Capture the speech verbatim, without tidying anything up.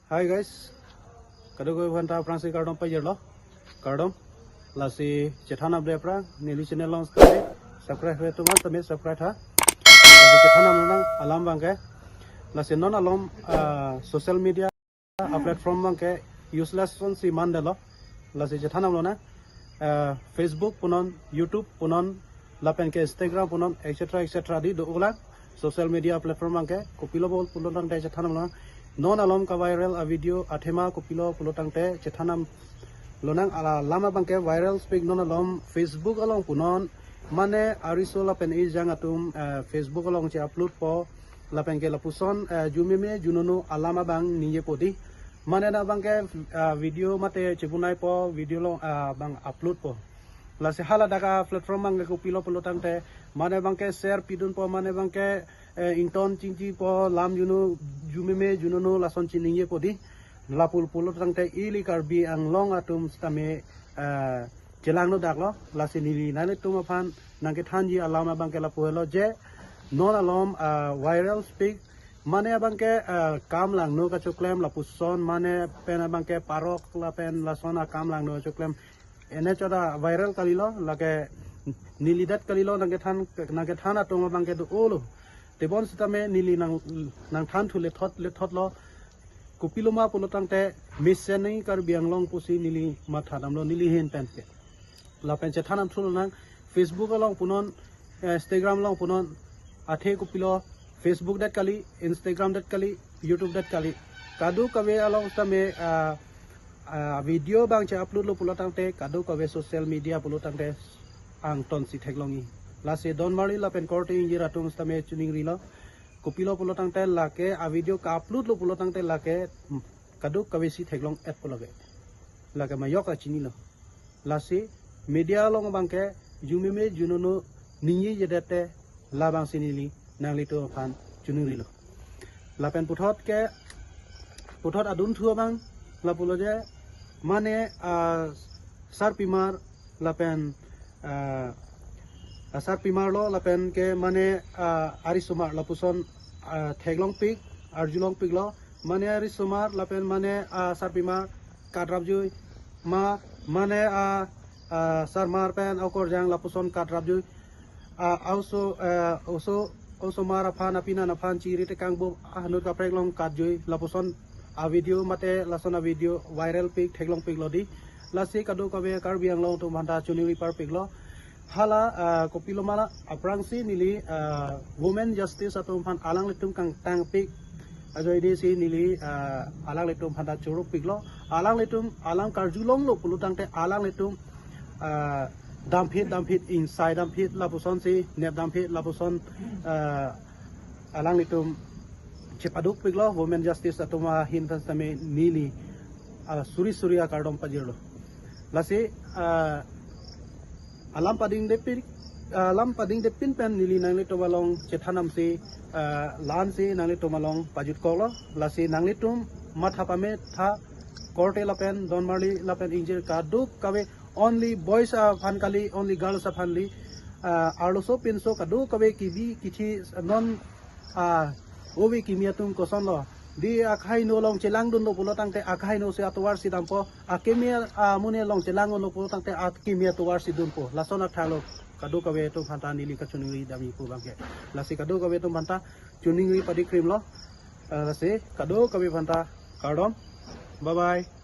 Hi guys, kadokave aphanta aphrangsi kardom pajirlo, kardom. Lasi chethan abde aphrang neli channel along subscribe, subscribe hoi atum an tame subscribe tha. Lasi chethan nam lonang alam abangke. Lasi non alom, ah, social media a platform abangke useless sonsi mandetlo. Lasi chethan nam lonang, ah, Facebook punon, YouTube punon, lapen ke Instagram punon, et cetera et cetera di do ulang. Social media platform abangke kopilo bol pulo tangte chethan nam lonang. Non alom ka-viral a video athema kopilo pulo tangte chethan nam lonang, alam abangke viral pik non alom Facebook along punon, mane ariso lapen ejang atum, eh, Facebook along che-upload po, lapen ke lapuson, eh, jumeme junono alam abang ningjepo di. Mane la abangke, eh, video mate chebunaipo, video along, eh, abang upload po. Lasi haladak a platform abangke kopilo pulo tangte, mane abangke share pidunpo, mane abangke, eh, ington chingchipo, lam juno, jumeme junono lason chiningjepo di. Lapu pulo tangte ili Karbi Anglong atum sitame, eh, chelangno daklo. Lasi neli nanglitum aphan nangkethanji alam abangke lapu helo je, non alom, ah, viral pik, mane abangke, ah, kam langno kachoklem lapuson, mane pen abangke parok lapen lason akam langno kachoklem, ene chot a viral kalilo, lake neli det kalilo, nangkethan, nangkethan atum abangke do-olo. Tebon sitame neli nang, nangthan thu lethot lethotlo. Kopiloma pulo tangte mesen ni Karbi Anglong pusi neli matha damlo neli ahin pen ke. Lapen chethan nam thu lonang, Facebook along punon, eh, Instagram along punon, athe kopilo, Facebook det kali, Instagram det kali, YouTube det kali. Kadokave along tame, ah, ah, video abang che-upload lo pulo tangte, kadokave social media pulo tangte angtonsi theklongji. Lasi donmarli lapen korte ingjir atum sitame choningrilo. Kopilo pulo tangte lake a video ka-upload lo pulo tangte lake, hmm, kadokavesi theklong-etpo lake. Lake majok ta chinilo. Lasi media along abangke jumeme junono ningjejedet te labangsi neli nanglitum aphan choningrilo. Lapen puthot ke, puthot adunthu abang lapulo je, mane, ah, sarpimar lapen, ah, ah, sarpimarlo lapen ke mane, ah, arisomar lapuson, ah, theklongpik, arjulongpiklo, mane arisomar lapen mane, ah, sarpimar katrapjui, ma, mane, ah, ah, sarmar pen okorjang lapuson katrapjui. Ah, oso, eh, oso, osomar aphan, apinan aphan chiri tekang bo, ah, anut kaprek along katjui, lapuson a video mate lason a video viral pik, theklongpiklo di. Lasi kadokave Karbi Anglong atum aphanta choningri parpiklo. Hala, ah, kopiloma la aphrangsi neli, ah, women justice atum aphan alanglitum kangtangpik ajoine si neli, ah, alanglitum aphanta chorokpiklo. Alanglitum alam karjulonglo pulo tangte alanglitum, ah, damphit damphit, ingsai damphit lapusonsi, nep damphit lapuson, ah, alanglitum chepadukpiklo, women justice atum ahin pen sitame neli, ah, suri suri akardom pajirlo. Lasi, ah, alam padingdepin, ah, alam padingdepin pen neli nanglitum along chethan namsi, ah, la-ansi nanglitum along pajutkoklo. Lasi nanglitum matha pametha, korte lapen donmarli lapen ingjir kadokave, only boys aphan kali, only girls aphan li, ah, arloso pinso kadokave kebi kithi non, ah, ove kimi atum kosonlo. Di akhai no along chelangdunlo pulo tangte akhai no si atovar si dampo, akimi, ah, amonit along chelangdunlo pulo tangte akimi atovar si dunpo. Lason athalo kadokave atum aphanta neli kachoningri damji pu abangke. Lasi kadokave atum aphanta choningri padikrimlo. Ah, lasi kadokave aphanta kardom. Bye bye.